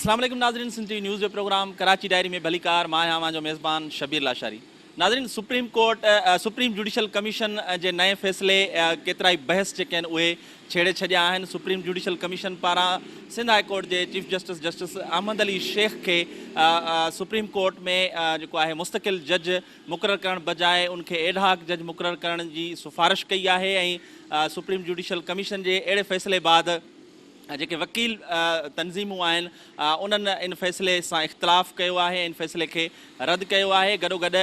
اسلام عليڪم ناظرين سنڌ ٽي وي نيوز جو پروگرام ڪراچي ڊائري ۾ ڀليڪار مان آهيان اوهان جو ميزبان شبير لاشاري ناظرين supreme court supreme judicial commission جي نئين فيصلي ڪيترائي بحث جيڪي آهن اهي ڇيڙي ڇڏيا آهن سپريم جوڊيشل ڪميشن پاران سنڌ هاء ڪورٽ جي chief justice justice Ahmed Ali Shaikh کي سپريم ڪورٽ ۾ جيڪو آهي مستقل جج مقرر ڪرڻ بجاء ان کي ايڊهاڪ جج مقرر ڪرڻ جي سفارش ڪئي آهي ۽ سپريم جوڊيشل ڪميشن جي اهڙي فيصلي بعد جيڪي وڪيل تنظيمون آهن انهن ان فيصلي سان اختلاف ڪيو آهي ۽ ان فيصلي کي رد ڪيو آهي گڏوگڏ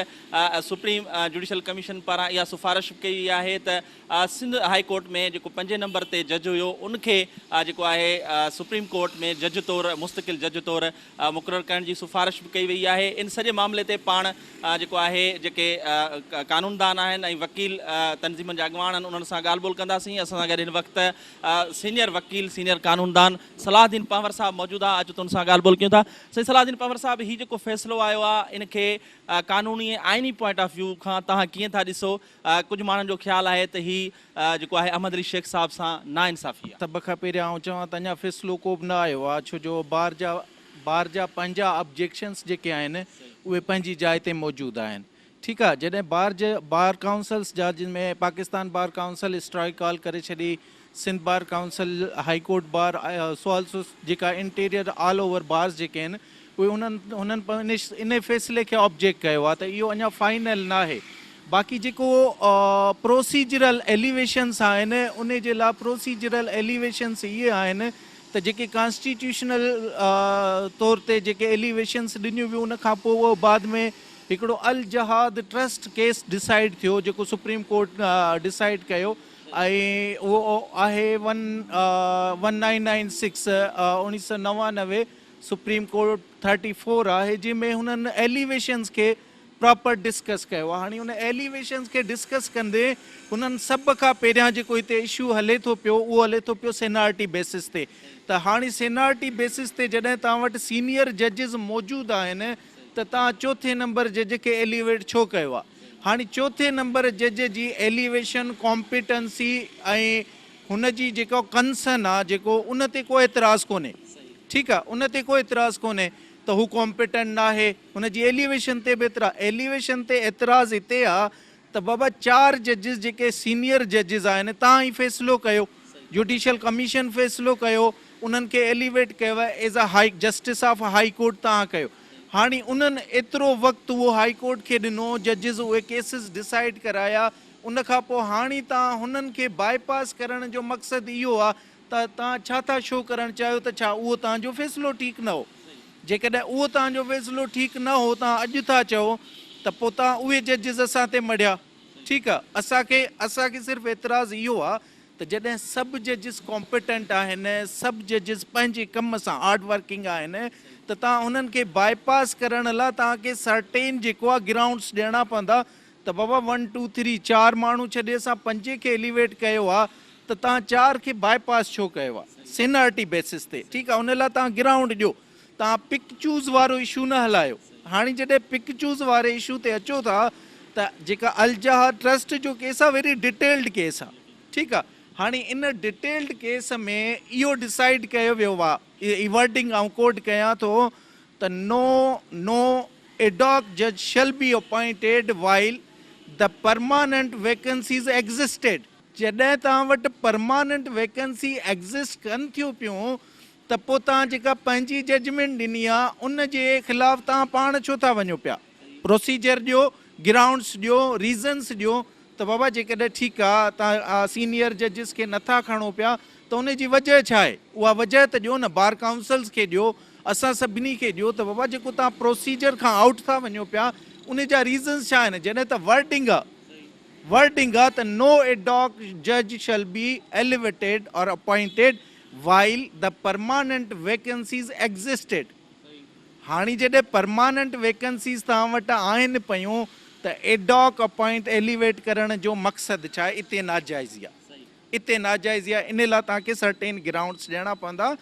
سپريم جوڊيشل ڪميشن پاران اها سفارش به ڪئي وئي آهي ته سنڌ هائي ڪورٽ ۾ جيڪو پنجين نمبر تي جج هيو ان کي جيڪو آهي سپريم ڪورٽ ۾ جج طور مستقل جج طور مقرر ڪرڻ جي سفارش به ڪئي وئي آهي ان سڄي معاملي تي پاڻ جيڪو آهي جيڪي قانوندان آهن ۽ وڪيل تنظيمن جا اڳواڻ آهن انهن سان ڳالهه ٻولهه ڪنداسين اسان سان گڏ هن وقت سينيئر وڪيل سينيئر قانوندان صلاح الدين پنهور صاحب موجود آهي اچو ته ان سان ڳالهه ٻولهه ڪيون ٿا سائين صلاح الدين پنهور صاحب هي جيڪو فيصلو آيو آهي ان کي قانوني ۽ آئيني پوائنٽ آف ويو کان توهان ڪيئن ٿا ڏسو ڪجهه ماڻهن جو خيال آهي ته هي جيڪو آهي احمد علي شيخ صاحب سان ناانصافي آهي. سڀ کان پهريان آئون چوان ته اڃا فيصلو ڪو به نه آيو آهي ڇو جو بار جا بار جا پنهنجا آبجيڪشنس جيڪي آهن اهي پنهنجي جاء تي موجود آهن ٺيڪ آهي جڏهن بار جي بار ڪائونسلس جا جن ۾ Pakistan bar council strike call ڪري ڇڏي Sindh bar council high court bar so also جيڪا انٽيريئر آل اوور بارز جيڪي آهن اهي انهن هنن انهي فيصلي کي آبجيڪٽ ڪيو آهي ته اهو اڃا فائنل ناهي باقي جيڪو پروسيجرل ايليويشنس آهن انهي جي لاء پروسيجرل ايليويشنس اهي آهن ته جيڪي ڪانسٽيٽيوشنل طور تي جيڪي ايليويشنس ڏنيون ويون ان کان پوء اهو بعد ۾ هڪڙو الجهاد ٽرسٽ ڪيس ڊسائيڊ ٿيو جيڪو سپريم ڪورٽ ڊسائيڊ ڪيو ۽ اهو آهي one one nine nine six اوڻيهه سؤ 99 سپريم ڪورٽ 34 آهي جنهن ۾ هنن ايليويشنز کي پراپر ڊسڪس ڪيو آهي هاڻي ان ايليويشنز کي ڊسڪس ڪندي هنن سڀ کان پهريان جيڪو هتي اشو هلي ٿو پيو اهو هلي ٿو پيو سينارٽي بيسس تي ته هاڻي سينارٽي بيسس تي جڏهن توهان وٽ سينيئر ججز موجود آهن ته توهان چوٿين نمبر جج کي ايليويٽ ڇو ڪيو آهي هاڻي چوٿين نمبر جج جي ايليويشن ڪامپيٽنسي ۽ هن جي جيڪو ڪنسن آ جيڪو ان تي ڪو اعتراض ڪونهي ٺيڪ آ ان تي ڪو اعتراض ڪونهي ته هو ڪامپيٽنٽ ناهي هن جي ايليويشن تي به اعتراض ايليويشن تي اعتراض هتي آ ته بابا چار ججز جيڪي سينيئر ججز آهن تان هي فيصلو ڪيو جوڊيشل ڪميشن فيصلو ڪيو انهن کي ايليويٽ ڪيو as a high justice of high court تان ڪيو هاڻي انهن ايترو وقت اهو هائي ڪورٽ کي ڏنو ججز اهي ڪيسز ڊسائيڊ ڪرايا ان کان پوء هاڻي توهان هنن کي باء پاس ڪرڻ جو مقصد اهو آ ته توهان ڇا ٿا شو ڪرڻ چاهيو ته ڇا اهو توهان جو فيصلو ٺيڪ نه هو؟ جيڪڏهن اهو توهان جو فيصلو ٺيڪ نه هو توهان اڄ ٿا چئو ته پوء توهان اهي ججز اسان تي مڙهيا ٺيڪ آ اسان کي اسان کي صرف اعتراض اهو آ ته جڏهن سڀ ججز ڪامپيٽنٽ آهن سڀ ججز پنهنجي ڪم سان هارڊ ورڪنگ آهن ته توهان انهن کي باء پاس ڪرڻ لا توهان کي سرٽين جيڪو آ گرائونڊس ڏيڻا پوندا ته بابا ون ٽو ٿري چار ماڻهو ڇڏي اسان پنجين کي ايليويٽ ڪيو آ ته توهان چار کي باء پاس ڇو ڪيو آ سينارٽي بيسس تي ٺيڪ آ ان لاء توهان گرائونڊ ڏيو توهان پڪ چوز وارو اشو نه هلايو هاڻي جڏهن پڪ چوز واري اشو تي اچو ٿا ته جيڪا الجهاد ٽرسٽ جو ڪيس آ ويري ڊيٽيلڊ ڪيس آ ٺيڪ آ هاڻي ان ڊيٽيلڊ ڪيس ۾ اهو ڊسائيڊ ڪيو ويو آ هي ورڊنگ آئون ڪوٽ ڪيان ٿو ته نو نو ايڊاڪ جج shall be appointed while the permanent vacancies existed. جڏهن توهان وٽ پرماننٽ ويڪنسي ايگزسٽ ڪن ٿيون پيون ته پوء توهان جيڪا پنهنجي ججمينٽ ڏني آ ان جي خلاف توهان پاڻ ڇو ٿا وڃو پيا؟ پروسيجر ڏيو، گرائونڊس ڏيو، ريزنس ڏيو ته بابا جيڪڏهن ٺيڪ آ توهان سينيئر ججز کي نٿا کڻو پيا ته ان جي وجهه ڇا آهي؟ اها وجهه ته ڏيو نه، بار ڪائونسلز کي ڏيو، اسان سڀني کي ڏيو ته بابا جيڪو توهان پروسيجر کان آئوٽ ٿا وڃو پيا ان جا ريزنز ڇا آهن؟ جڏهن ته ورڊنگ آ ورڊنگ آ ته نو ايڊاڪ جج shall be elevated or appointed while the permanent vacancies existed هاڻي جڏهن پرماننٽ ويڪنسيز توهان وٽ آهن پيون ته ايڊاڪ اپائنٽ ايليويٽ ڪرڻ جو مقصد ڇا آهي؟ اتي ناجائزي آ. اتي ناجائزي آهي ان لاء توهان کي سرٽين گرائونڊس ڏيڻا پوندا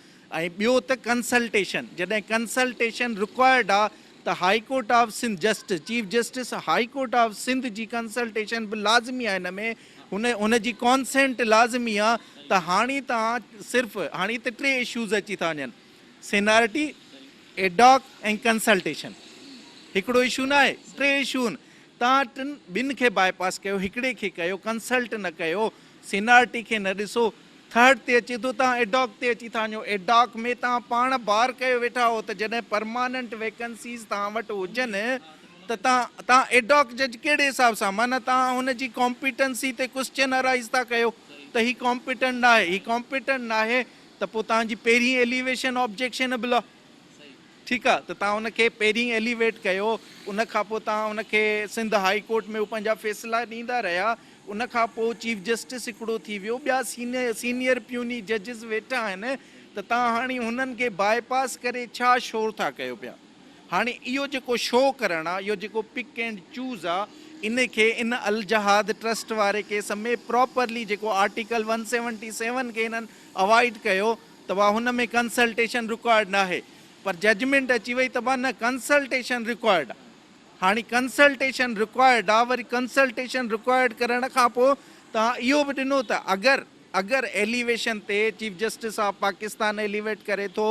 ۽ ٻيو ته ڪنسلٽيشن جڏهن ڪنسلٽيشن رڪوائرڊ آ ته high court of Sindh justice chief justice high court of Sindh جي ڪنسلٽيشن به لازمي آهي ان ۾ هن هن جي ڪانسينٽ لازمي آ ته هاڻي توهان صرف هاڻي هتي ٽي اشوز اچي ٿا وڃن سينارٽي ايڊاڪ ۽ ڪنسلٽيشن هڪڙو اشو نه آهي، ٽي اشو آهن. توهان ٽن ٻن کي باء پاس ڪيو، هڪڙي کي ڪيو، ڪنسلٽ نه ڪيو، سينارٽي کي نه ڏسو، ٿرڊ تي اچي ٿو توهان ايڊاڪ تي اچي ٿا وڃو، ايڊاڪ ۾ توهان پاڻ بار ڪيو ويٺا هو ته جڏهن پرماننٽ ويڪنسيز توهان وٽ هجن ته توهان توهان ايڊاڪ جج ڪهڙي حساب سان معنيٰ توهان هن جي ڪامپيٽنسي تي ڪوسچن ارائيز ٿا ڪيو ته هي ڪامپيٽنٽ ناهي، هي ڪامپيٽنٽ ناهي ته پوء توهان جي پهرين ايليويشن آبجيڪشنبل آ. ٺيڪ آ ته توهان ان کي پهرين ايليويٽ ڪيو ان کان پوء توهان ان کي سنڌ هائي ڪورٽ ۾ هو پنهنجا فيصلا ڏيندا رهيا ان کان پوء چيف جسٽس هڪڙو ٿي ويو ٻيا سينيئر پيوني ججز ويٺا آهن ته توهان هاڻي هنن کي باء پاس ڪري ڇا شور ٿا ڪيو پيا هاڻي اهو جيڪو شو ڪرڻ آ اهو جيڪو پڪ اينڊ چوز آ ان کي ان الجهاد ٽرسٽ واري ڪيس ۾ پراپرلي جيڪو آرٽيڪل ون سيونٽي سيون کي هنن اوائڊ ڪيو ته وا هن ۾ ڪنسلٽيشن رڪوائرڊ ناهي پر ججمينٽ اچي وئي ته وا نه ڪنسلٽيشن رڪوائرڊ آ هاڻي ڪنسلٽيشن رڪوائرڊ آ وري ڪنسلٽيشن رڪوائرڊ ڪرڻ کان پوء توهان اهو به ڏنو ته اگر اگر ايليويشن تي chief justice of Pakistan elevate ڪري ٿو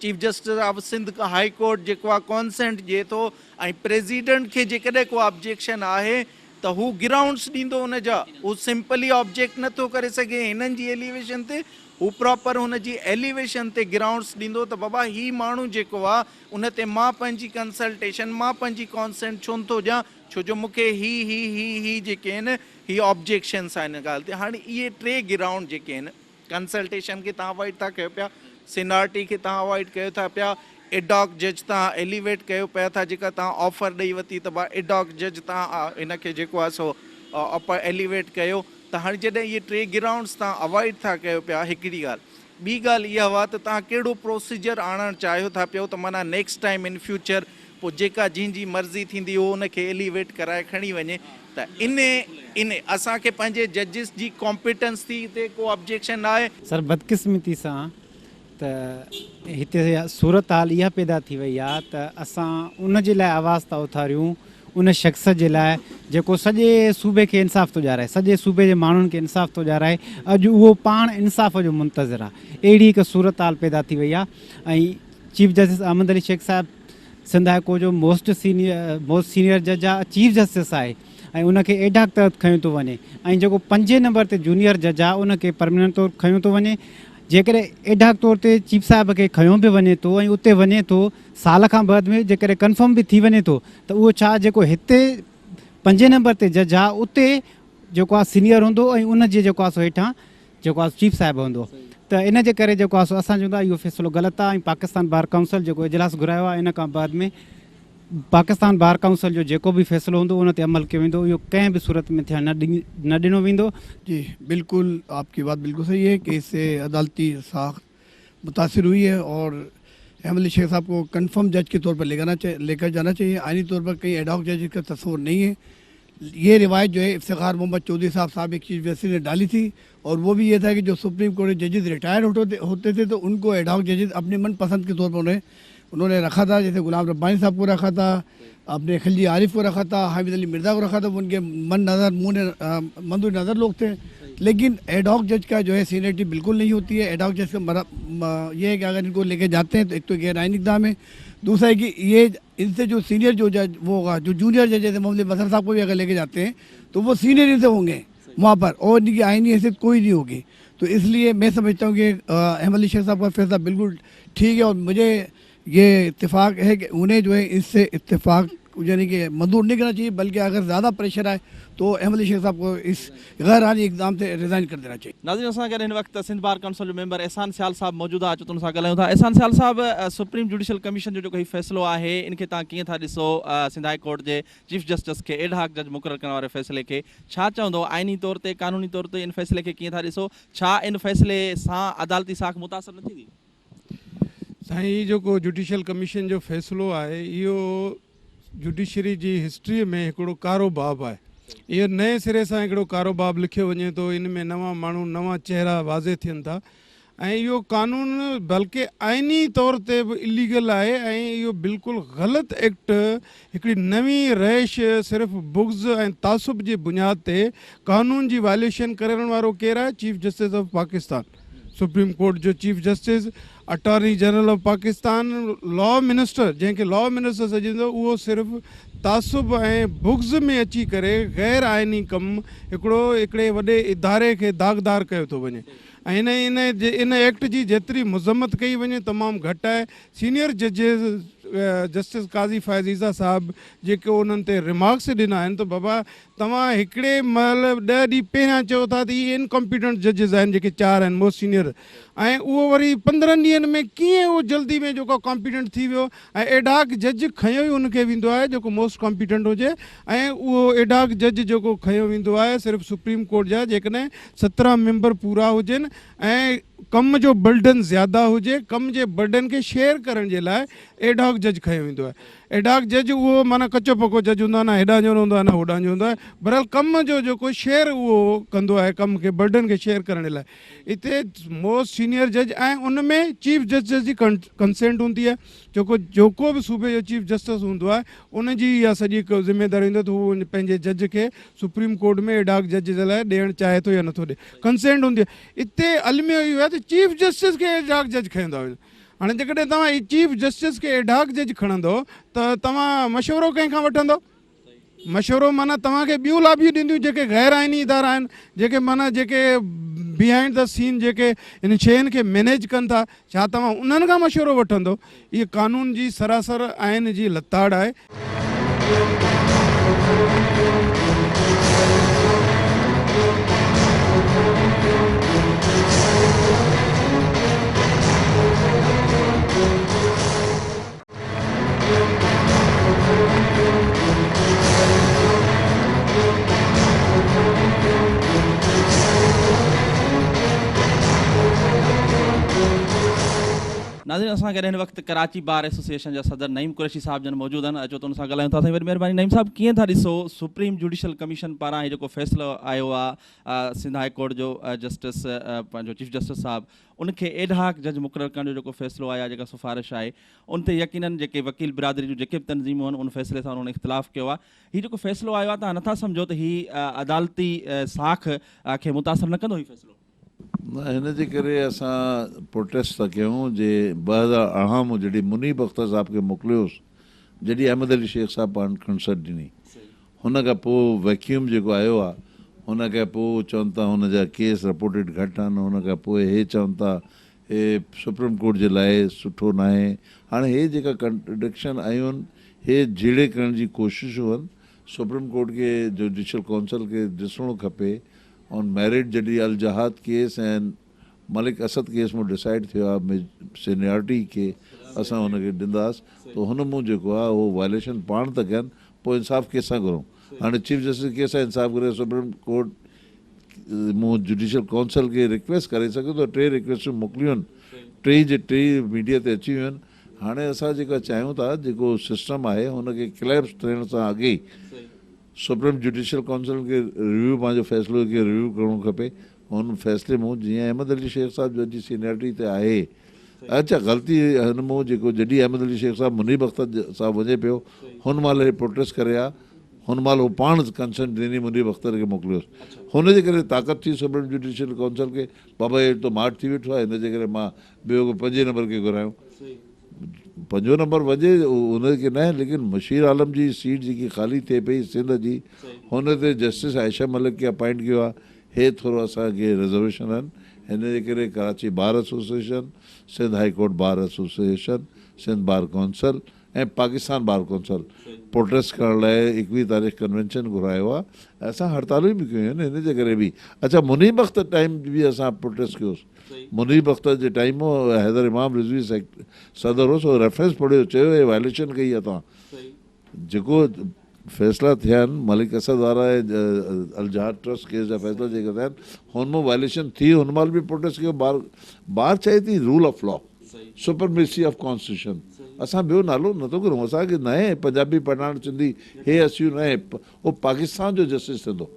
chief justice of Sindh high court جيڪو آ ڪانسينٽ ڏئي ٿو ۽ پريزيڊنٽ کي جيڪڏهن ڪو آبجيڪشن آهي ته هو گرائونڊس ڏيندو ان جا، هو سمپلي آبجيڪٽ نه ٿو ڪري سگهي هنن جي ايليويشن تي، هو پراپر هن جي ايليويشن تي گرائونڊس ڏيندو ته بابا هي ماڻهو جيڪو آ ان تي مان پنهنجي ڪنسلٽيشن، مان پنهنجي ڪانسينٽ ڇو نه ٿو ڏيان ڇو جو مون کي هي هي هي هي جيڪي آهن هي آبجيڪشنس آهن ان ڳالهه تي، هاڻي اهي ٽي گرائونڊ جيڪي آهن. ڪنسلٽيشن کي توهان اوائڊ ٿا ڪيو پيا، سينارٽي کي توهان اوائڊ ڪيو ٿا پيا، ايڊاڪ جج توهان ايليويٽ ڪيو پيا ٿا جيڪا توهان آفر ڏئي وتي ته ڀاء ايڊاڪ جج توهان هن کي جيڪو آهي سو ايليويٽ ڪيو ته هاڻي جڏهن اهي ٽي گرائونڊس توهان اوائڊ ٿا ڪيو پيا هڪڙي ڳالهه ٻي ڳالهه اها هئا ته توهان ڪهڙو پروسيجر آڻڻ چاهيو ٿا پيو ته معنيٰ نيڪسٽ ٽائيم ان فيوچر پوء جيڪا جنهن جي مرضي ٿيندي اهو ان کي ايليويٽ ڪرائي کڻي وڃي ته ان ان اسان کي پنهنجي ججز جي ڪامپيٽنس ٿي تي ڪو آبجيڪشن نه آهي. سر بدقسمتي سان ته هتي صورتحال اها پيدا ٿي وئي آهي ته اسان ان جي لاء آواز ٿا اٿاريون ان شخص جي لاء جيڪو سڄي صوبي کي انصاف ٿو ڏيارائي سڄي صوبي جي ماڻهن کي انصاف ٿو ڏيارائي اڄ اهو پاڻ انصاف جو منتظر آهي اهڙي هڪ صورتحال پيدا ٿي وئي آهي ۽ چيف جسٽس احمد علي شيخ صاحب سنڌ هاء ڪورٽ جو موسٽ سينيئر موسٽ سينيئر جج آهي چيف جسٽس آهي ۽ ان کي ايڊهاڪ تحت کنيو ٿو وڃي ۽ جيڪو پنجين نمبر تي جونيئر جج آهي ان کي پرمننٽ طور کنيو ٿو وڃي جيڪڏهن ايڊهاڪ طور تي چيف صاحب کي کنيو به وڃي ٿو ۽ اتي وڃي ٿو سال کان بعد ۾ جيڪڏهن ڪنفرم به ٿي وڃي ٿو ته اهو ڇا جيڪو هتي پنجين نمبر تي جج آهي اتي جيڪو آهي سينيئر هوندو ۽ ان جي جيڪو آهي سو هيٺان جيڪو آهي چيف صاحب هوندو ته ان جي ڪري جيڪو آهي سو اسان چون ٿا اهو فيصلو غلط آهي ۽ پاڪستان بار ڪائونسل جيڪو اجلاس گهرايو آهي ان کان بعد ۾ پاڪستان بار ڪائونسل جو جيڪو به فيصلو هوندو ان تي عمل ڪيو ويندو اهو ڪنهن به صورت ۾ ٿيڻ نه ڏنو ويندو. جي بلڪل آپ ڪي بات بلڪل صحيح هي ڪي اس سي عدالتي ساخت متاثر هئي هي اور احمد علي شيخ صاحب ڪو ڪنفرم جج ڪي طور پر ليڪر جانا چاهيي آئيني طور پر ڪهين ايڊهاڪ جج ڪا تصور نهين هي ये रिवायत जो है इफ्तिखार मोहम्मद चौधरी साहब साबिक चीफ जस्टिस ने डाली थी और वो भी ये था कि जो सुप्रीम कोर्ट के जजेस रिटायर्ड होते थे तो उनको एडहॉक जजेस अपने मन पसंद के तौर पर उन्हें उन्होंने रखा था, जैसे गुलाम रब्बानी साहब को रखा था, अपने खिलजी आरिफ को रखा था, हामिद अली मिर्ज़ा को रखा था, वो उनके मन नज़र मुँह मंदूर नज़र लोग थे। लेकिन एडहॉक जज का जो है सीनियरिटी बिल्कुल नहीं होती है। एडहॉक जज का ये है कि अगर इनको लेके जाते हैं तो एक तो गैर आइनी इकदाम है, दूसरा है कि ये इनसे जो सीनियर जो जज वो होगा, जो जूनियर जज जैसे मोहम्मद बसर साहब को भी अगर लेके जाते हैं तो वो सीनियर इनसे होंगे वहाँ पर और इनकी आइनी हैसियत कोई नहीं होगी। तो इसलिए मैं समझता हूँ कि अहमद अली शेख साहब का फैसला बिल्कुल ठीक है और मुझे ये इत्तेफाक है कि उन्हें जो है इससे इत्तेफाक यानी कि मंजूर नहीं करना चाहिए, बल्कि अगर ज़्यादा प्रेशर आए तो अहमद अली शेख साहब को इस गैर आइनी इकदाम से रिज़ाइन कर देना चाहिए। नाज़रीन असां गॾु हिन वक़्तु सिंध बार काउंसिल जो मेंबर एहसान सियाल साहब मौजूद आहे, अचो त उन सां ॻाल्हायूं था। एहसान सियाल साहब, सुप्रीम जुडिशल कमीशन जो जेको ही फ़ैसिलो आहे इन खे तव्हां कीअं था ॾिसो? सिंध हाई कोर्ट जे चीफ जस्टिस खे एडहाक जज मुक़ररु करण वारे फ़ैसिले खे छा चवंदो? आइनी तौर ते क़ानूनी तौर ते इन फ़ैसिले खे कीअं था ॾिसो? छा इन फ़ैसिले सां अदालती साख मुतासिर न थींदी? साईं, ही जेको जुडिशल कमीशन जो फ़ैसिलो आहे इहो जुडिशरी जी हिस्ट्रीअ में हिकिड़ो कारो बाब आहे। इहो नए सिरे सां हिकिड़ो कारो बाब लिखियो वञे थो। इन में नवां माण्हू, नवां चेहरा वाज़े थियनि था ऐं इहो क़ानून बल्कि आइनी तौर ते बि इलीगल आहे ऐं इहो बिल्कुलु ग़लति एक्ट हिकिड़ी नवी रैश सिर्फ़ बुग़्ज़ ऐं तासुब जे बुनियाद ते क़ानून जी वायलेशन करण वारो केरु आहे? Chief justice of Pakistan. Supreme court جو chief justice, attorney general of Pakistan, law minister جنهن کي لا منسٽر سڏجندو اهو صرف تعصب ۽ بغض ۾ اچي ڪري غير آئيني ڪم هڪڙو هڪڙي وڏي اداري کي داغدار ڪيو ٿو وڃي ۽ ان ان جي ان ايڪٽ جي جيتري مذمت ڪئي وڃي تمام گهٽ آهي سينيئر ججز جسٽس قاضي فائز عيسيٰ صاحب جيڪو انهن تي ريمارڪس ڏنا آهن ته بابا توهان هڪڙي مهل ڏهه ڏينهن پهريان چئو ٿا ته اهي انڪمپيٽنٽ ججز آهن جيڪي چار آهن موسٽ سينيئر ۽ اهو وري 15 ڏينهن ۾ ڪيئن اهو جلدي ۾ جيڪو ڪامپيٽنٽ ٿي ويو ۽ ايڊهاڪ جج کنيو ئي ان کي ويندو آهي جيڪو موسٽ ڪامپيٽنٽ هجي ۽ اهو ايڊهاڪ جج جيڪو کنيو ويندو آهي صرف سپريم ڪورٽ جا جيڪڏهن 17 ميمبر پورا هجن ۽ ڪم جو برڊن زياده هجي، ڪم جي برڊن کي شيئر ڪرڻ جي لاء ايڊهاڪ جج کنيو ويندو آهي. ايڊهاڪ جج اهو معنيٰ ڪچو پڪو جج هوندو آهي، نه هيڏانهن جو هوندو آهي نه هوڏانهن جو هوندو آهي، بهرحال ڪم جو جيڪو شيئر اهو ڪندو آهي ڪم کي برڊن کي شيئر ڪرڻ جي لاء. اتي موسٽ سينيئر جج ۽ ان ۾ چيف جسٽس جي ڪنسينٽ هوندي آهي، جيڪو جيڪو به صوبي جو چيف جسٽس هوندو آهي ان جي اها سڄي ذميواري هوندي آهي ته هو پنهنجي جج کي سپريم ڪورٽ ۾ ايڊهاڪ جج جي لاء ڏيڻ چاهي ٿو يا نٿو ڏي، ڪنسينٽ هوندي آهي. اتي الميو اهو آهي ته چيف جسٽس کي ايڊهاڪ جج کنيو ٿا وڃن. هاڻي جيڪڏهن توهان چيف جسٽس کي ايڊهاڪ جج کڻندو ته توهان مشورو ڪنهن کان وٺندو؟ مشورو معنيٰ توهان کي ٻيون لابيون ڏينديون جيڪي غير آئيني ادارا آهن، جيڪي معنيٰ جيڪي بيهائنڊ the سين جيڪي انهن شين کي مينيج ڪن ٿا، ڇا توهان انهن کان مشورو وٺندو؟ اهي قانون جي سراسر آئين جي لتاڙ آهي. ناظرين اسان گڏ هن وقت ڪراچي بار ايسوسيئيشن جا صدر نعيم قريشي صاحب جن موجود آهن اچو ته ان سان ڳالهايون ٿا سائين وڏي مهرباني نعيم صاحب ڪيئن ٿا ڏسو سپريم جوڊيشل ڪميشن پاران هي جيڪو فيصلو آيو آهي سنڌ هاء ڪورٽ جو جسٽس پنهنجو چيف جسٽس صاحب ان کي ايڊهاڪ جج مقرر ڪرڻ جو جيڪو فيصلو آيو آهي جيڪا سفارش آهي ان تي يقينن جيڪي وڪيل برادري جون جيڪي به تنظيمون آهن ان فيصلي سان انهن اختلاف ڪيو آهي هي جيڪو فيصلو آيو آهي توهان نٿا سمجهو ته هي عدالتي ساک کي متاثر نه ڪندو هي فيصلو؟ نه هن جي ڪري اسان پروٽيسٽ ٿا ڪيون جي 2018 مون جڏهن منيب اختر صاحب کي موڪليوس جڏهن احمد علي شيخ صاحب پاڻ کنسرٽ ڏني هن کان پوء ويڪيوم جيڪو آيو آ هن کان پوء چون ٿا هن جا ڪيس رپورٽيڊ گهٽ آهن هن کان پوء هي چون ٿا هي سپريم ڪورٽ جي لاء سٺو ناهي هاڻي هي جيڪا ڪنٽرڊڪشن آيون هي جهيڙي ڪرڻ جي ڪوششون آهن سپريم ڪورٽ کي جوڊيشل ڪونسل کي ڏسڻو کپي آن ميرٽ جڏهن الجهاد ڪيس ۽ ملڪ اسد ڪيس مون ڊسائيڊ ٿيو آ ۾ سينيارٽي کي اسان هن کي ڏنداس ته هن مون جيڪو آ اهو وائليشن پاڻ ته ڪن پوء انصاف ڪنهن سان گهرون هاڻي چيف جسٽس ڪنهن سان انصاف گهري سپريم ڪورٽ مون جوڊيشل ڪونسل کي رڪويسٽ ڪري سگهي ٿو ٽي رڪويسٽون موڪليون آهن ٽي جي ٽي ميڊيا تي اچي ويون آهن هاڻي اسان جيڪا چاهيون ٿا جيڪو سسٽم آهي هن کي ڪليپس ٿيڻ سان اڳي سپريم جوڊيشل ڪونسل کي ريويو پنهنجو فيصلو کي ريويو ڪرڻو کپي هن فيصلي مون جيئن احمد علي شيخ صاحب جج جي سينيارٽي تي آهي اڇا غلطي هن مون جيڪو جڏهن احمد علي شيخ صاحب منيب اختر صاحب وڃي پيو هن مهل هي پروٽيسٽ ڪري ها هن مهل هو پاڻ ڪنسنٽ ڏني منيب اختر کي موڪليوس هن جي ڪري طاقت ٿي سپريم جوڊيشل ڪونسل کي بابا هي ته ماٺ ٿي ويٺو آهي هن جي ڪري مان ٻيو ڪو پنجين نمبر کي گهرايون پنجون نمبر وڃي ان کي نه ليڪن مشير عالم جي سيٽ جيڪي خالي ٿئي پئي سنڌ جي هن تي جسٽس عائشه ملڪ کي اپائنٽ ڪيو آهي هي ٿورو اسان کي رزرويشن آهن هن جي ڪري Karachi bar association, Sindh high court bar association, Sindh bar council ۽ Pakistan bar council protest ڪرڻ لاء 21 تاريخ ڪنوينشن گهرايو آهي ۽ اسان هڙتالون به ڪيون آهن هن جي ڪري به اڇا منيب اختر ٽائيم به اسان پروٽيسٽ ڪيوس منيب اختر جي ٽائيم حيدر امام رضوي صدر هو سو ريفرنس پڙهيو چيو هي وائليشن ڪئي آهي توهان جيڪو فيصلا ٿيا آهن ملڪ اسد وارا ۽ الجهاد ٽرسٽ ڪيس جا فيصلا جيڪا ٿيا آهن هن مان وائليشن ٿي هن مهل به پروٽيسٽ ڪيو بار بار چئي ٿي rule of law supremacy of constitution اسان ٻيو نالو نٿو گهرون اسان کي ناهي پنجابي پٺاڻ سنڌي هي اسيون ناهي هو پاڪستان جو جسٽس ٿيندو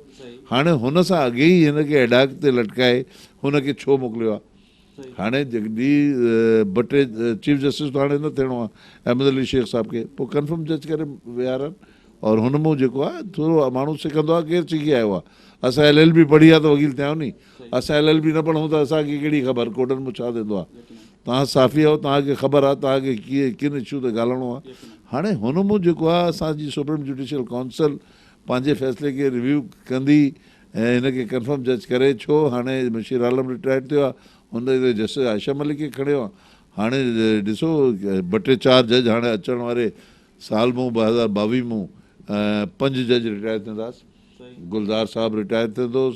هاڻي هن سان اڳي ئي هن کي ايڊاڪ تي لٽڪائي هن کي ڇو موڪليو آهي هاڻي جڏهن ٻه ٽي چيف جسٽس ته هاڻي نه ٿيڻو آهي احمد علي شيخ صاحب کي پوء ڪنفرم جج ڪري ويهارن اور هن مون جيڪو آ ٿورو ماڻهو سکندو آ ڪير سکي آيو آ اسان ايل ايل بي پڙهي آ ته وڪيل ٿيا آهيون ني اسان ايل ايل بي نه پڙهون ته اسان کي ڪهڙي خبر ڪوڊن مون ڇا ٿيندو آ توهان صحافي آهيو توهان کي خبر آ توهان کي ڪيئن ڪن اشو تي ڳالهائڻو آ هاڻي هن مون جيڪو آ اسان جي سپريم جوڊيشل ڪائونسل پنهنجي فيصلي کي ريويو ڪندي ۽ هن کي ڪنفرم جج ڪري ڇو هاڻي مشير عالم رٽائرڊ ٿيو آ هن تي جسٽس عائشه ملڪ کي کڻيو آ هاڻي ڏسو ٻه ٽي چار جج هاڻي اچڻ واري سال مون 2022 مون پنج جج رٽائر ٿينداس گلزار صاحب رٽائر ٿيندوس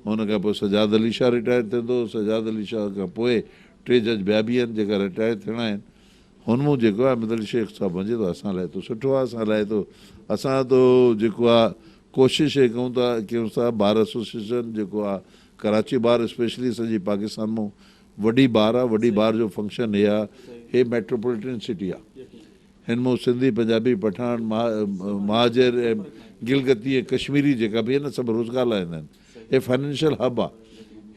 ان کان پوء سجاد علي شاهه رٽائر ٿيندو سجاد علي شاهه کان پوء ٽي جج ٻيا به آهن جيڪا رٽائر ٿيڻا آهن هن مون جيڪو آهي احمد علي شيخ صاحب وڃي ٿو اسان لاء ته سٺو آهي اسان لاء ته اسان ته جيڪو آهي ڪوشش هي ڪيون ٿا ڪيون ٿا بار ايسوسيئيشن جيڪو آهي ڪراچي بار اسپيشلي سڄي پاڪستان مون وڏي بار آهي وڏي بار جو فنڪشن هي آهي هي ميٽروپوليٽن سٽي آهي هن مون سنڌي، پنجابي، پٺاڻ، مهاجر ۽ گلگتي ۽ ڪشميري جيڪا به آهن سڀ روزگار لاء ايندا آهن. هي فنانشل هب آ.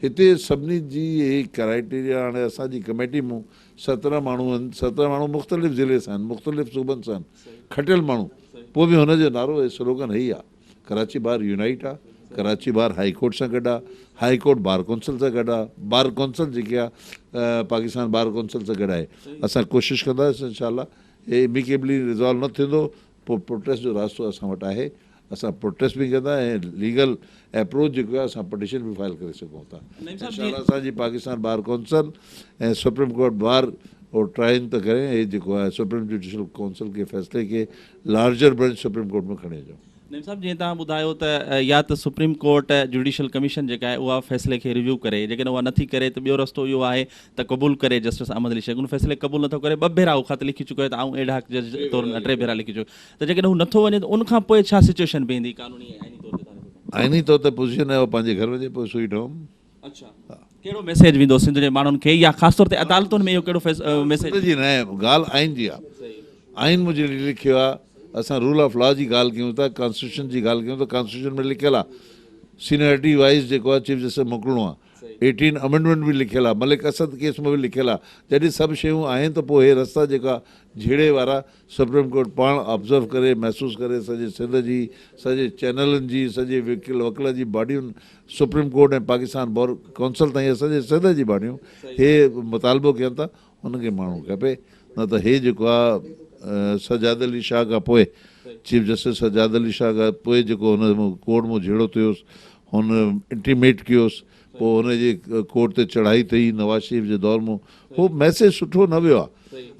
هتي سڀني جي هي ڪرائيٽيريا هاڻي اسان جي ڪميٽي مون 17 ماڻهو آهن، 17 ماڻهو مختلف ضلعي سان آهن، مختلف صوبن سان آهن، کٽيل ماڻهو پوء به هن جو نعرو ۽ سلوگن هي آ. ڪراچي بار يونائيٽ آ، ڪراچي بار هائي ڪورٽ سان گڏ آ، هائي ڪورٽ بار ڪونسل سان گڏ آ، بار ڪونسل جيڪي آ پاڪستان بار ڪونسل سان گڏ آهي، اسان ڪوشش ڪنداسين انشاء الله هي اميڪيبلي ريزالو نه ٿيندو پوء پروٽيسٽ جو راستو اسان وٽ آهي، اسان پروٽيسٽ به ڪندا ۽ ليگل ايپروچ جيڪو آهي اسان پٽيشن به فائل ڪري سگهون ٿا انشاء الله اسان جي Pakistan bar council ۽ supreme court bar اهو ٽرائين ته ڪري هي جيڪو آهي سپريم جوڊيشل ڪونسل کي فيصلي کي لارجر بينچ سپريم ڪورٽ ۾ کڻي اچون. نعيم صاحب جيئن توهان ٻڌايو ته يا ته سپريم ڪورٽ جوڊيشل ڪميشن جيڪا آهي اها فيصلي کي ريويو ڪري جيڪڏهن اها نٿي ڪري ته ٻيو رستو اهو آهي ته قبول ڪري جسٽس احمد علي شيخ ان فيصلي کي قبول نٿو ڪري ٻه ڀيرا هو خط لکي چڪو آهي ته آئون ايڊهاڪ جج طور ٽي ڀيرا لکي چڪو ته جيڪڏهن هو نٿو وڃي ته ان کان پوء ڇا سچويشن بيهندي قانوني ۽ آئيني طور تي توهان ڏسو ته. آئيني طور تي پوزيشن آهي اهو پنهنجي گهر وڃي پوء سوئيٽ هوم. اڇا ڪهڙو ميسيج ويندو سنڌ جي ماڻهن کي يا خاص طور تي عدالتن ۾ اهو ڪهڙو ميسيج. سنڌ جي نه ڳالهه آئين جي آ آئين ۾ جيڪي لکيو آ اسان رول آف لا جي ڳالهه ڪيون ٿا ڪانسٽيٽيوشن جي ڳالهه ڪيون ٿا ڪانسٽيٽيوشن ۾ لکيل آ سينيارٽي وائيز جيڪو آ چيف جسٽس موڪلڻو آ ايٽين امينڊمينٽ به لکيل آ ملڪ اسد ڪيس ۾ به لکيل آ جڏهن سڀ شيون آهن ته پوء هي رستا جيڪا جهيڙي وارا سپريم ڪورٽ پاڻ آبزرو ڪري محسوس ڪري سڄي سنڌ جي سڄي چينلن جي سڄي وڪيل وڪلا جي bodies supreme court ۽ Pakistan bar council تائين اسان جي سنڌ جي باڊيون هي مطالبو ڪين ٿا ان کي ماڻهو کپي نه ته هي جيڪو آ سجاد علي شاهه کان پوء چيف جسٽس سجاد علي شاهه کان پوء جيڪو هن ڪورٽ مان جهيڙو ٿيوس هن انٽيميٽ ڪيوس پوء هن جي ڪورٽ تي چڙهائي ٿي نواز شريف جي دور ۾ هو ميسيج سٺو نه ويو آ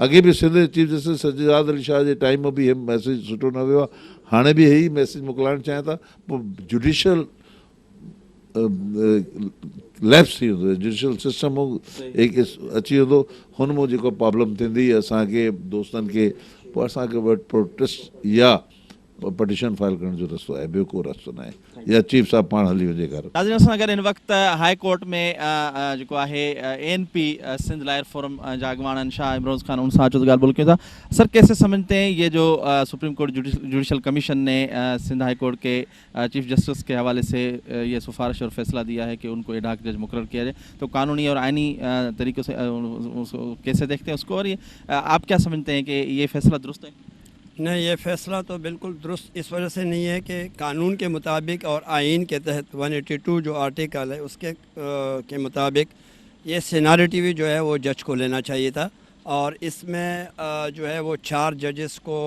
اڳي به سنڌ جي چيف جسٽس سجاد علي شاهه جي ٽائيم ۾ به هي ميسيج سٺو نه ويو آ هاڻي به هي ئي ميسيج موڪلائڻ چاهيان ٿا پوء جوڊيشل ليپس ٿي ويندو جوڊيشل سسٽم اچي ويندو هن مان جيڪو پرابلم ٿيندي اسان کي دوستن کي پوء اسان کي وٽ پروٽيسٽ يا پٽيشن فائل ڪرڻ جو رستو آهي ٻيو ڪو رستو ناهي يا چيف صاحب پاڻ هلي وڃي گهر. ناظرين اسان سان گڏ هن وقت هاء ڪورٽ ۾ جيڪو آهي A N P Sindh lawyer forum جا اڳواڻ آهن شاهه امروز خان ان سان اچو ته ڳالهه ٻولهه ڪيون ٿا سر ڪيسي سمجهتي هين يي جو سپريم ڪورٽ جوڊيشل ڪميشن ني سنڌ هاء ڪورٽ ڪي چيف جسٽس ڪي حوالي سي يي سفارش اور فيصله ديا هي ڪي ان ڪو ايڊهاڪ جج مقرر ڪيا جائي تو قانوني اور آئيني طريقو سي ڪيسي ديکتي هين اس ڪو اور يي آپ ڪيا سمجهتي هين ڪي يي فيصله درست هي؟ نهين يي فيصله تو بلڪل درست اس وجه سي نهين هي ڪي قانون ڪي مطابق اور آئين ڪي تحت ون ايٽي ٽو جو آرٽيڪل هي اس ڪي ڪي مطابق يي سينارٽي وي جو هي وو جج ڪو لينا چاهيي ٿا اور اس مين جو هي وو چار ججز ڪو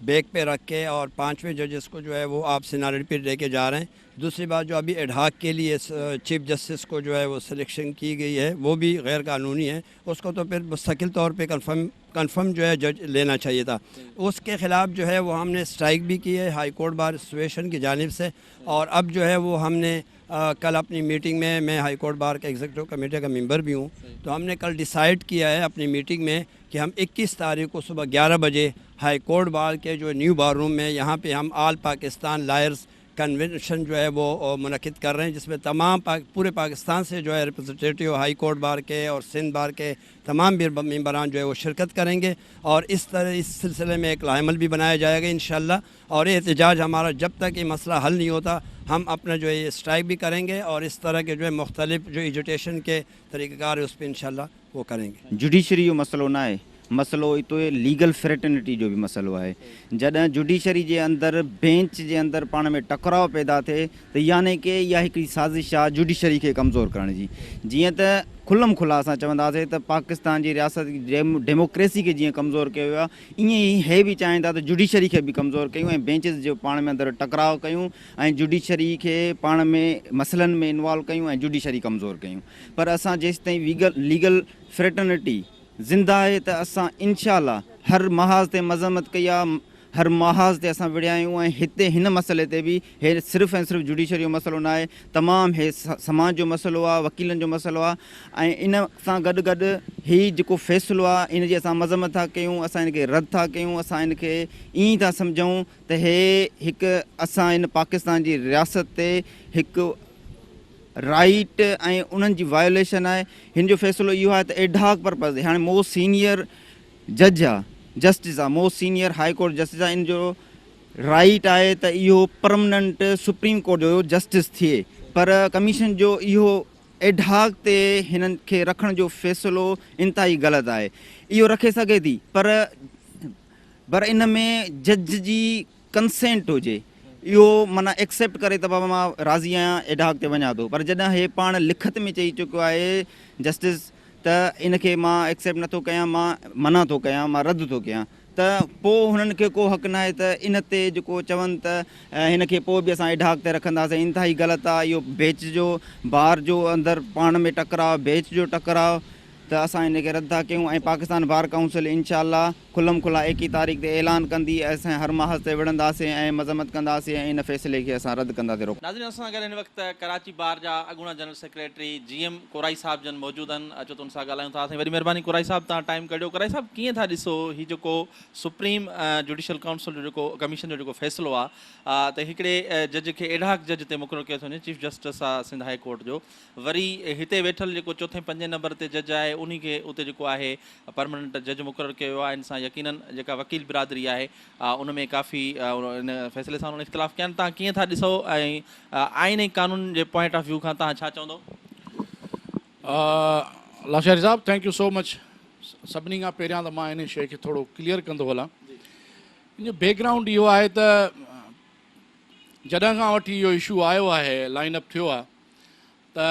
بیک پہ رکھ کے اور پانچویں ججز کو جو ہے وہ آپ سینارٹی پہ لے کے جا رہے ہیں۔ دوسری بات جو ابھی ایڈہاک کے لیے چیف جسٹس کو جو ہے وہ سلیکشن کی گئی ہے وہ بھی غیر قانونی ہے، اس کو تو پھر مستقل طور پہ کنفرم جو ہے جج لینا چاہیے تھا۔ اس کے خلاف جو ہے وہ ہم نے اسٹرائک بھی کی ہے ہائی کورٹ بار ایسوسیشن کی جانب سے، اور اب جو ہے وہ ہم نے کل اپنی میٹنگ میں، میں ہائی کورٹ بار کے ایگزیکٹو کمیٹی کا ممبر بھی ہوں، تو ہم نے کل ڈیسائیڈ کیا ہے اپنی میٹنگ میں کہ ہم 21 تاریخ کو صبح 11 بجے ہائی کورٹ بار کے جو نیو بار روم میں یہاں پہ ہم آل پاکستان لائرز کنونشن جو ہے وہ منعقد کر رہے ہیں، جس میں تمام پورے پاکستان سے جو ہے ریپرزنٹیٹیو ہائی کورٹ بار کے اور سندھ بار کے تمام ممبران جو ہے وہ شرکت کریں گے، اور اس طرح اس سلسلے میں ایک لائحہ عمل بھی بنایا جائے گا انشاءاللہ۔ اور یہ احتجاج ہمارا جب تک یہ مسئلہ حل نہیں ہوتا ہم اپنا جو ہے یہ اسٹرائک بھی کریں گے، اور اس طرح کے جو ہے مختلف جو ایجوٹیشن کے طریقہ کار ہے اس پہ انشاءاللہ وہ کریں گے۔ جوڊيشري جو مسئلو ناهي، مسئلو اتي ليگل فريٽرنٽي جو به مسئلو آهي. جڏهن جوڊيشري جي اندر بينچ جي اندر پاڻ ۾ ٽڪراء پيدا ٿئي ته يعني ڪي اها هڪڙي سازش آهي جوڊيشري کي ڪمزور ڪرڻ جي. جيئن ته کلم کلا اسان چونداسين ته پاڪستان جي رياست ڊيموڪريسي کي جيئن ڪمزور ڪيو ويو آهي ائين ئي هي به چاهين ٿا ته جوڊيشري کي به ڪمزور ڪيون ۽ بينچز جو پاڻ ۾ اندر ٽڪراء ڪيون ۽ جوڊيشري کي پاڻ ۾ مسئلن ۾ انوالو ڪيون ۽ جوڊيشري ڪمزور ڪيون پر اسان جيستائين ويگل ليگل فريٽرنٽي زنده آهي ته اسان انشاء الله هر محاذ تي مذمت ڪئي آهي هر محاذ تي اسان وڙهيا آهيون ۽ هتي هن مسئلي تي به هي صرف ۽ صرف جوڊيشري جو مسئلو نه آهي تمام هي سماج جو مسئلو آهي وڪيلن جو مسئلو آهي ۽ ان سان گڏ گڏ هي جيڪو فيصلو آهي ان جي اسان مذمت ٿا ڪيون اسان ان کي رد ٿا ڪيون اسان ان کي ائين ٿا سمجهون ته هي هڪ اسان هن پاڪستان جي رياست تي هڪ رائيٽ ۽ انهن جي وايوليشن آهي هن جو فيصلو اهو آهي ته ايڊهاڪ پرپز هاڻي موسٽ سينيئر جج آ جسٽس آ most senior high court justice آ ان جو رائيٽ آهي ته اهو پرمننٽ سپريم ڪورٽ جو جسٽس ٿئي پر ڪميشن جو اهو ايڊهاڪ تي هنن کي رکڻ جو فيصلو انتهائي غلط آهي اهو رکي سگهي ٿي پر پر ان ۾ جج جي ڪنسينٽ هجي اهو معنيٰ ايڪسيپٽ ڪري ته بابا مان راضي آهيان ايڊهاڪ تي وڃان ٿو پر جڏهن هي پاڻ لکت ۾ چئي چڪو آهي جسٽس ته ان کي مان ايڪسيپٽ نٿو ڪيان مان منع ٿو ڪيان مان رد ٿو ڪيان ته پوء هنن کي ڪو حق ناهي ته ان تي جيڪو چون ته هن کي پوء به اسان ايڊهاڪ تي رکنداسين انتهائي غلط آهي اهو بيچ جو بار جو اندر پاڻ ۾ ٽڪراء بيچ جو ٽڪراء ته اسان ان کي رد ٿا ڪيون ۽ پاڪستان بار ڪائونسل انشاء الله کلم کلا ايڪيهه تاريخ تي اعلان ڪندي ۽ اسان هر محاذ تي وڙهنداسين ۽ مذمت ڪنداسين ۽ ان فيصلي کي اسان رد ڪنداسين روڪ. ناظرين اسان سان گڏ هن وقت ڪراچي بار جا اڳوڻا جنرل سيڪريٽري جي ايم ڪورائي صاحب جن موجود آهن اچو ته ان سان ڳالهايون ٿا سائين وڏي مهرباني ڪورائي صاحب توهان ٽائيم ڪڍيو ڪورائي صاحب ڪيئن ٿا ڏسو هي جيڪو سپريم جوڊيشل ڪائونسل جو جيڪو ڪميشن جو جيڪو فيصلو آهي ته هڪڙي جج کي ايڊهاڪ جج تي مقرر ڪيو ٿو وڃي چيف جسٽس آهي سنڌ هائي ڪورٽ جو وري هتي ويٺل جيڪو چوٿين پنجين نمبر تي جج آهي انهي کي اتي جيڪو آهي پرمننٽ جج مقرر ڪيو ويو آهي ان سان يقينن جيڪا وڪيل برادري آهي ان ۾ ڪافي ان فيصلي سان انهن اختلاف ڪيا آهن توهان ڪيئن ٿا ڏسو ۽ آئين ۽ قانون جي پوائنٽ آف ويو کان توهان ڇا چوندو؟ لاشاري صاحب thank you so much سڀني کان پهريان ته مان ان شيء کي ٿورو ڪليئر ڪندو هلان ان جو بيڪ گرائونڊ اهو آهي ته جڏهن کان وٺي اهو اشو آيو آهي لائن اپ ٿيو آهي ته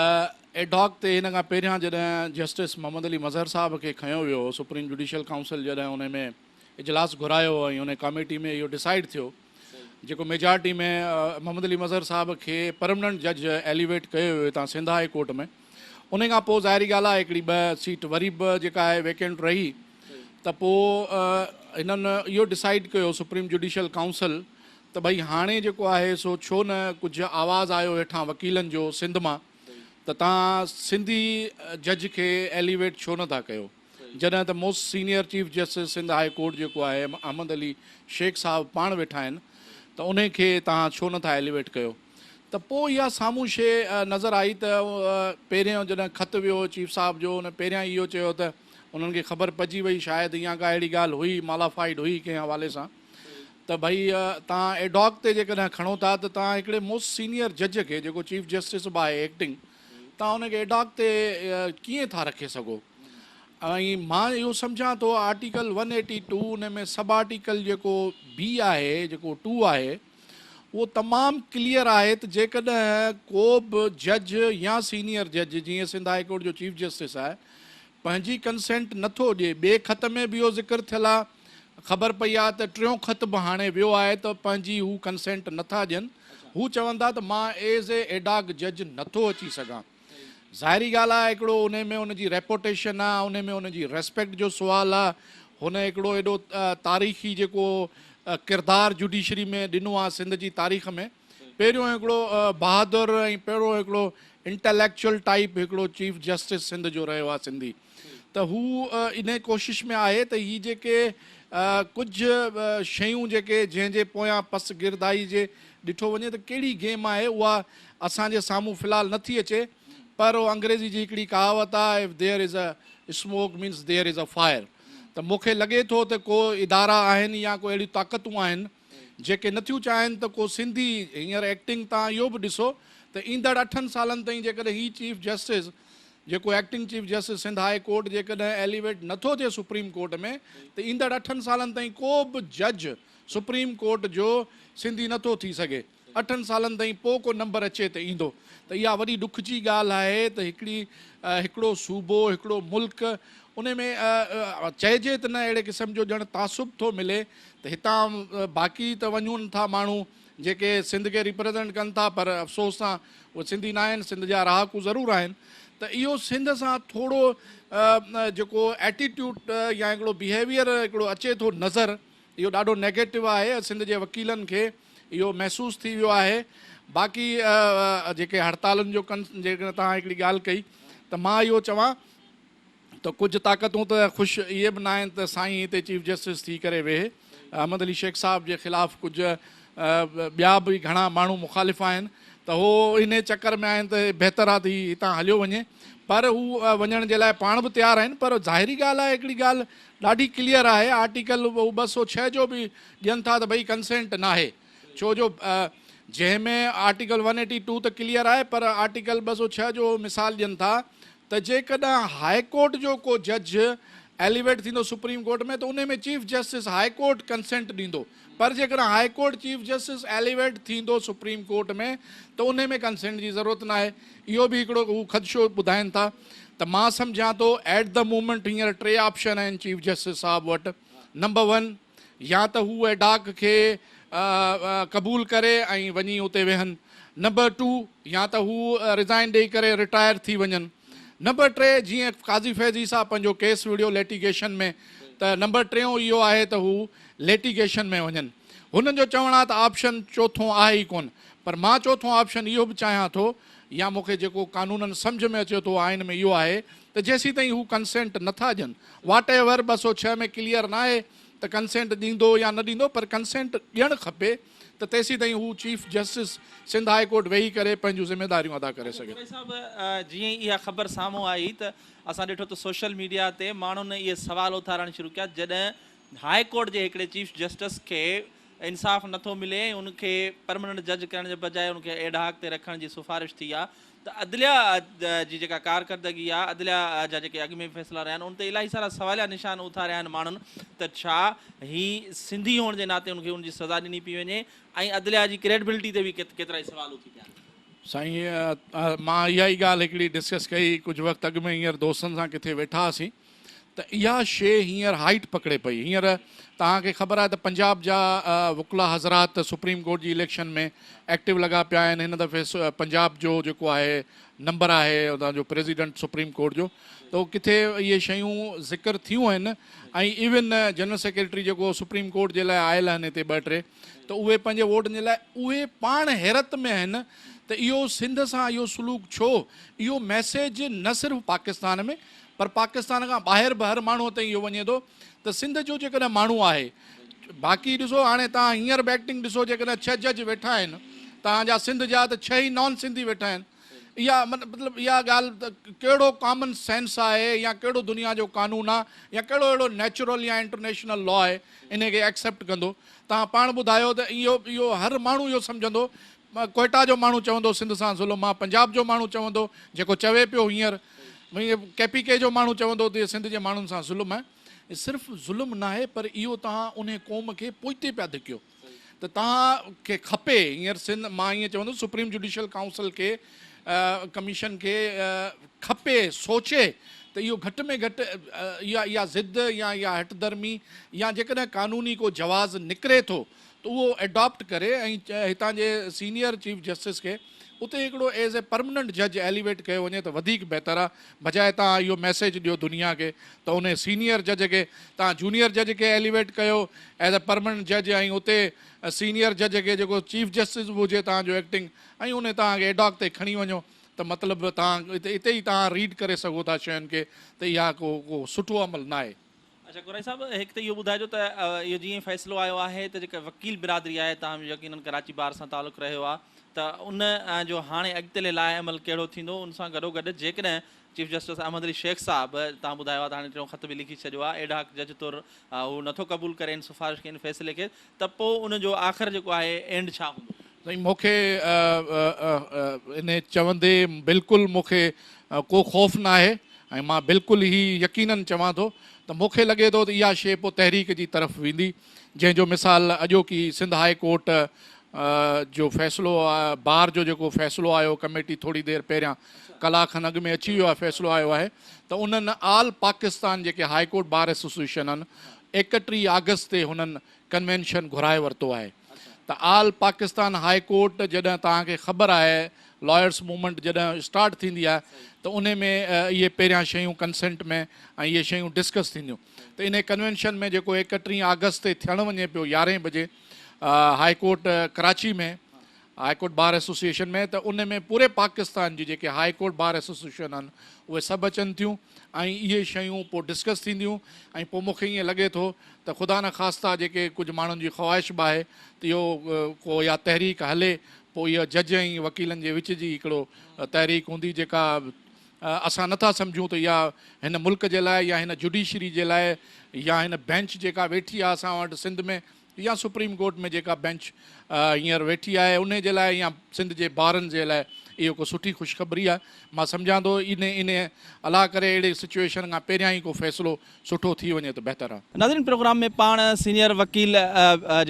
ايڊهاڪ تي هن کان پهريان جڏهن جسٽس محمد علي مظهر صاحب کي کنيو ويو هو سپريم جوڊيشل ڪائونسل جڏهن ان ۾ اجلاس گهرايو هو ۽ ان ڪاميٽي ۾ اهو ڊسائيڊ ٿيو جيڪو ميجارٽي ۾ محمد علي مظهر صاحب کي پرمننٽ جج ايليويٽ ڪيو ويو هتان سنڌ هاء ڪورٽ ۾ ان کان پوء ظاهري ڳالهه آهي هڪڙي ٻه سيٽ وري به جيڪا آهي ويڪنٽ رهي ته پوء هنن اهو ڊسائيڊ ڪيو سپريم جوڊيشل ڪائونسل ته ڀئي هاڻي جيڪو آهي سو ڇو نه ڪجهه آواز آيو هيٺان وڪيلن جو سنڌ مان ته توهان سنڌي جج کي ايليويٽ ڇو نه ٿا ڪيو جڏهن ته most senior chief justice Sindh high court جيڪو آهي احمد علي شيخ صاحب پاڻ ويٺا آهن ته انهي کي توهان ڇو نه ٿا ايليويٽ ڪيو ته پوء اها سامهون شيء نظر آئي ته پهريون جڏهن خط ويو چيف صاحب جو ان پهريان اهو چيو ته انهن کي خبر پئجي وئي شايد اها ڪا اهڙي ڳالهه هئي مالافائيڊ هئي ڪنهن حوالي سان ته ڀئي توهان ايڊهاڪ تي جيڪڏهن کڻو ٿا ته توهان هڪڙي موسٽ سينيئر جج کي جيڪو چيف جسٽس به آهي ايڪٽنگ توهان ان کي ايڊهاڪ تي ڪيئن ٿا رکي سگهو ۽ مان اهو سمجهان ٿو آرٽيڪل ون ايٽي ٽو ان ۾ سب آرٽيڪل جيڪو بي آهي جيڪو ٽو آهي اهو تمام ڪليئر آهي ته جيڪڏهن ڪو به جج يا سينيئر جج جيئن سنڌ هائي ڪورٽ جو چيف جسٽس آهي پنهنجي ڪنسينٽ نٿو ڏئي ٻئي خط ۾ به اهو ذڪر ٿيل آهي خبر پئي آهي ته ٽيون خط به هاڻي ويو آهي ته پنهنجي هو ڪنسينٽ نٿا ڏين هو چون ٿا ته مان ايز اي ايڊاڪ جج نٿو اچي سگهان ظاهري ڳالهه آهي هڪڙو انهي ۾ ان جي ريپوٽيشن آهي انهي ۾ ان جي ريسپيڪٽ جو سوال آهي هن هڪڙو ايڏو تاريخي جيڪو ڪردار جوڊيشري ۾ ڏنو آهي سنڌ جي تاريخ ۾ پهريون هڪڙو بهادر ۽ پهريون هڪڙو انٽليڪچوئل ٽائيپ هڪڙو چيف جسٽس سنڌ جو رهيو آهي سنڌي ته هو انهي ڪوشش ۾ آهي ته هي جيڪي ڪجهه شيون جيڪي جنهن جي پويان پس گردائي جي ڏٺو وڃي ته ڪهڙي گيم آهي اها اسان جي سامهون في الحال نٿي اچي پر انگريزي جي هڪڙي ڪهاوت آهي if there is a smoke means there is a fire ته مون کي لڳي ٿو ته ڪو ادارا آهن يا ڪو اهڙيون طاقتون آهن جيڪي نٿيون چاهين ته ڪو سنڌي هينئر ايڪٽنگ تان اهو به ڏسو ته ايندڙ اٺن سالن تائين جيڪڏهن هي چيف جسٽس جيڪو acting chief justice Sindh high court جيڪڏهن ايليويٽ نٿو ٿئي سپريم ڪورٽ ۾ ته ايندڙ اٺن سالن تائين ڪو به جج سپريم ڪورٽ جو سنڌي نٿو ٿي سگهي. اٺن سالن تائين پوء ڪو نمبر اچي ته ايندو ته اها وڏي ڏک جي ڳالهه آهي ته هڪڙي هڪڙو صوبو هڪڙو ملڪ ان ۾ چئجي ته نه اهڙي قسم جو ڄڻ تعصب ٿو ملي ته هتان باقي ته وڃون ٿا ماڻهو جيڪي سنڌ کي ريپريزنٽ ڪن ٿا پر افسوس سان اهي سنڌي نه آهن سنڌ جا رهاڪو ضرور آهن ته اهو سنڌ سان ٿورو جيڪو ايٽيٽيوڊ يا هڪڙو بيهيويئر هڪڙو اچي ٿو نظر اهو ڏاڍو نيگيٽو آهي سنڌ جي وڪيلن کي اهو محسوس ٿي ويو آهي باقي جيڪي هڙتالن جو ڪن جيڪڏهن توهان هڪڙي ڳالهه ڪئي ته مان اهو چوان ته ڪجهه طاقتون ته خوش اهي به ناهن ته سائين هتي چيف جسٽس ٿي ڪري ويهي احمد علي شيخ صاحب جي خلاف ڪجهه ٻيا به گهڻا ماڻهو مخالف آهن ته هو انهي چڪر ۾ آهن ته بهتر آهي ته هي هتان هليو وڃي پر هو وڃڻ جي لاء پاڻ به تيار آهن پر ظاهري ڳالهه آهي هڪڙي ڳالهه ڏاڍي ڪليئر آهي آرٽيڪل 206 جو به ڏين ٿا ته ڀئي ڪنسينٽ ناهي ڇو جو جنهن ۾ آرٽيڪل ون ايٽي ٽو ته ڪليئر آهي پر آرٽيڪل 206 جو مثال ڏين ٿا ته جيڪڏهن هاء ڪورٽ جو ڪو جج ايليويٽ ٿيندو سپريم ڪورٽ ۾ ته انهي ۾ chief justice high court consent ڏيندو پر جيڪڏهن high court chief justice elevate ٿيندو سپريم ڪورٽ ۾ ته انهي ۾ ڪنسينٽ جي ضرورت ناهي اهو به هڪڙو هو خدشو ٻڌائين ٿا ته مان سمجهان ٿو ايٽ the moment هينئر ٽي آپشن آهن چيف جسٽس صاحب وٽ نمبر ون يا ته هو ايڊاڪ کي قبول ڪري ۽ وڃي اتي ويهن، نمبر ٽو يا ته هو ريزائن ڏئي ڪري رٽائر ٿي وڃن، نمبر ٽي جيئن قاضي فيض عيسيٰ پنهنجو ڪيس وڙهيو ليٽيگيشن ۾ ته نمبر ٽيون اهو آهي ته هو ليٽيگيشن ۾ وڃن. هنن جو چوڻ آهي ته آپشن چوٿون آهي ئي ڪونه پر مان چوٿون آپشن اهو به چاهيان ٿو يا مون کي جيڪو قانونن سمجهه ۾ اچي ٿو آئين ۾ اهو آهي ته جيسيتائين هو ڪنسينٽ نٿا ڏين واٽ ايور 206 ۾ ڪليئر ناهي ته ڪنسينٽ ڏيندو يا نه ڏيندو پر ڪنسينٽ ڏيڻ کپي ته تيسيتائين هو chief justice Sindh high court ويهي ڪري پنهنجون ذميداريون ادا ڪري سگهي. قريشي صاحب جيئن ئي اها خبر سامهون آئي ته اسان ڏٺو ته سوشل ميڊيا تي ماڻهن اهي سوال اٿارڻ شروع ڪيا جڏهن هاء ڪورٽ جي هڪڙي چيف جسٽس کي انصاف نٿو ملي ۽ ان کي پرمننٽ جج ڪرڻ جي بجاء ان کي ايڊهاڪ تي رکڻ جي سفارش ٿي آ ته عدليه جي جيڪا ڪارڪردگي آ عدليه جا جيڪي اڳ ۾ به فيصلا رهيا آهن ان تي الاهي سارا سواليا نشان اٿاريا آهن ماڻهن ته ڇا هي سنڌي هئڻ جي ناتي ان کي ان جي سزا ڏني پئي وڃي ۽ عدليه جي ڪريڊبلٽي تي به ڪيترائي سوال اٿي پيا آهن. سائين مان اها ئي ڳالهه هڪڙي ڊسڪس ڪئي ڪجهه وقت اڳ ۾ هينئر دوستن سان ڪٿي ويٺا هئاسين ته اها شيء هينئر هائيٽ پڪڙي پئي. هينئر توهان کي خبر آهي ته پنجاب جا وڪلا حضرات سپريم ڪورٽ جي اليڪشن ۾ ايڪٽو لڳا پيا آهن. هن دفعي پنجاب جو جيڪو آهي نمبر آهي اتان جو پريزيڊنٽ سپريم ڪورٽ جو ته ڪٿي اهي شيون ذڪر ٿيون آهن ۽ ايون جنرل سيڪريٽري جيڪو سپريم ڪورٽ جي لاء آيل آهن هتي ٻه ٽي ته اهي پنهنجي ووٽن جي لاء اهي پاڻ حيرت ۾ آهن ته اهو سنڌ سان اهو سلوڪ ڇو؟ اهو ميسيج نه صرف پاڪستان ۾ پر پاڪستان کان ٻاهر به هر ماڻهوء تائين اهو وڃي ٿو ته سنڌ جو جيڪڏهن ماڻهو آهي باقي ڏسو هاڻي توهان هينئر به ايڪٽنگ ڏسو جيڪڏهن ڇهه جج ويٺا آهن توهان جا سنڌ جا ته ڇهه ئي نان سنڌي ويٺا آهن اها مطلب اها ڳالهه ته ڪهڙو ڪامن سينس آهي يا ڪهڙو دنيا جو قانون آهي يا ڪهڙو اهڙو نيچرل يا انٽرنيشنل لا آهي انهي کي ايڪسيپٽ ڪندو توهان پاڻ ٻڌايو ته اهو اهو هر ماڻهو اهو سمجهندو ڪوئيٽا جو ماڻهو چوندو سنڌ سان ظلم آ، پنجاب جو ماڻهو چوندو جيڪو چوي پيو هينئر ڪي پي ڪي جو ماڻهو چوندو ته سنڌ جي ماڻهن سان ظلم آهي. صرف ظلم ناهي پر اهو توهان انهي قوم کي پوئتي پيا ڌڪيو ته توهان کي کپي هينئر سنڌ مان ائين چوندس سپريم جوڊيشل ڪائونسل کي ڪميشن کي کپي سوچي ته اهو گهٽ ۾ گهٽ اها اها ضد يا اها هٺ ڌرمي يا جيڪڏهن قانوني ڪو جواز نڪري ٿو ته اهو ايڊاپٽ ڪري ۽ هتان جي سينيئر چيف جسٽس کي اتي هڪڙو ايز اي پرمننٽ جج ايليويٽ ڪيو وڃي ته وڌيڪ بهتر آهي بجاء توهان اهو ميسيج ڏيو دنيا کي ته انهي سينيئر جج کي توهان جونيئر جج کي ايليويٽ ڪيو ايز اي پرمننٽ جج ۽ اتي سينيئر جج کي جيڪو چيف جسٽس به هجي توهان جو ايڪٽنگ ۽ انهي توهان کي ايڊاڪ تي کڻي وڃو ته مطلب توهان اتي ئي توهان ريڊ ڪري سگهو ٿا شين کي ته اها ڪو ڪو سٺو عمل ناهي. اڇا قرائي صاحب هڪ ته اهو ٻڌائجو ته اهو جيئن فيصلو آيو آهي ته جيڪا وڪيل برادري آهي تاهم يقينن ڪراچي بار سان تعلق رهيو آهي ته ان جو هاڻي اڳتلي لاء عمل ڪهڙو ٿيندو ان سان گڏو گڏ جيڪڏهن چيف جسٽس احمد علي شيخ صاحب توهان ٻڌايو آهي ته هاڻي ٽيون خط به لکي ڇڏيو آهي ايڊهاڪ جج طور هو نٿو قبول ڪري ان سفارش کي ان فيصلي کي ته پوء ان جو آخر جيڪو آهي اينڊ ڇا هوندو؟ سائين مون کي انهي چوندي بلڪل مون کي ڪو خوف نه آهي ۽ مان بلڪل هي يقينن چوان ٿو ته مون کي لڳي ٿو ته اها شيء پوء تحريڪ جي طرف ويندي جنهن جو مثال اڄوڪي سنڌ هاء ڪورٽ جو فيصلو بار جو جيڪو فيصلو آيو ڪميٽي ٿوري دير پهريان ڪلاڪ کن اڳ ۾ اچي ويو آهي فيصلو آيو آهي ته انهن آل پاڪستان جيڪي هاء ڪورٽ بار ايسوسيئيشن آهن 31 آگسٽ تي هنن ڪنوينشن گهرائي ورتو آهي ته آل پاڪستان هاء ڪورٽ جڏهن توهان کي خبر آهي لائرس موومينٽ جڏهن اسٽارٽ ٿيندي آهي ته انهي ۾ اهي پهريان شيون ڪنسينٽ ۾ ۽ اهي شيون ڊسڪس ٿينديون ته انهي ڪنوينشن ۾ جيڪو 31 آگسٽ تي ٿيڻ وڃي پيو يارهين بجي high court Karachi ۾ high court bar association ۾ ته ان ۾ پوري پاڪستان جي جيڪي هاء ڪورٽ بار ايسوسيئيشن آهن اهي سڀ اچن ٿيون ۽ اهي شيون پوء ڊسڪس ٿينديون ۽ پوء مون کي ائين لڳي ٿو ته خدا نخواسته جيڪي ڪجهه ماڻهن جي خواهش به آهي ته اهو ڪو اها تحريڪ هلي پوء اها جج ۽ وڪيلن جي وچ جي هڪڙو تحريڪ هوندي جيڪا اسان نٿا سمجهون ته اها هن ملڪ جي لاء يا هن جڊيشري جي لاء يا هن بينچ جيڪا ويٺي آهي اسان وٽ سنڌ ۾ يا سپريم ڪورٽ ۾ جيڪا بينچ هينئر ويٺي آهي انهي جي لاء يا سنڌ جي بارن جي لاء اهو ڪو سٺي خوشخبري آهي مان سمجهان ٿو انهي انهي الله ڪري اهڙي سچوئيشن کان پهريان ئي ڪو فيصلو سٺو ٿي وڃي ته بهتر آهي. ناظرين پروگرام ۾ پاڻ سينيئر وڪيل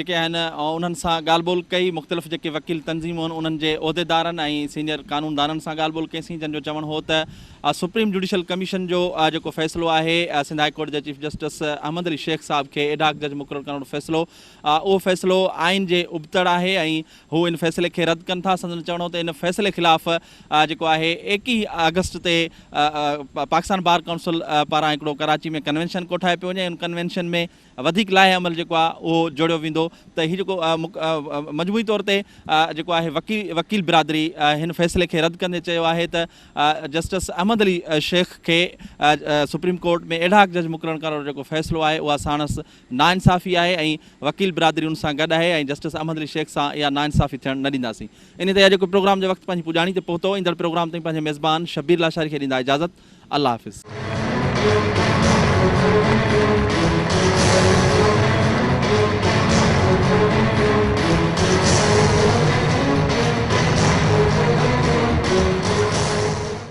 جيڪي آهن انهن سان ڳالهه ٻولهه ڪئي مختلف جيڪي وڪيل تنظيمون آهن انهن جي عهديدارن ۽ سينيئر قانوندانن سان ڳالهه ٻولهه ڪئي سين جن جو چوڻ هو ته سپريم جوڊيشل ڪميشن جو جيڪو فيصلو آهي سنڌ هاء ڪورٽ جي چيف جسٽس احمد علي شيخ صاحب کي ايڊهاڪ جج مقرر ڪرڻ جو فيصلو اهو فيصلو آئين جي ابتڙ آهي ۽ هو ان فيصلي کي رد ڪن ٿا سندن چوڻ هو ته ان فيصلي خلاف جيڪو آهي 21 آگسٽ تي پاڪستان بار ڪائونسل پاران هڪڙو ڪراچي ۾ ڪنوينشن ڪوٺايو پيو وڃي ان ڪنوينشن ۾ وڌيڪ لائحه عمل جيڪو آهي اهو جوڙيو ويندو ته هي جيڪو مجموعي طور تي جيڪو آهي وڪيل برادري هن فيصلي کي رد ڪندي چيو آهي ته جسٽس احمد علي شيخ کي سپريم ڪورٽ ۾ ايڊهاڪ جج مقرر ڪرڻ وارو جيڪو فيصلو آهي اها ساڻس ناانصافي آهي ۽ وڪيل برادري ان سان گڏ آهي ۽ جسٽس احمد علي شيخ سان اها ناانصافي ٿيڻ نه ڏينداسين. انهي تي اڄوڪي پروگرام جو وقت پنهنجي پڄاڻي تي پهتو ايندڙ پروگرام تائين پنهنجي ميزبان شبير لاشاري کي ڏيندا اجازت الله حافظ.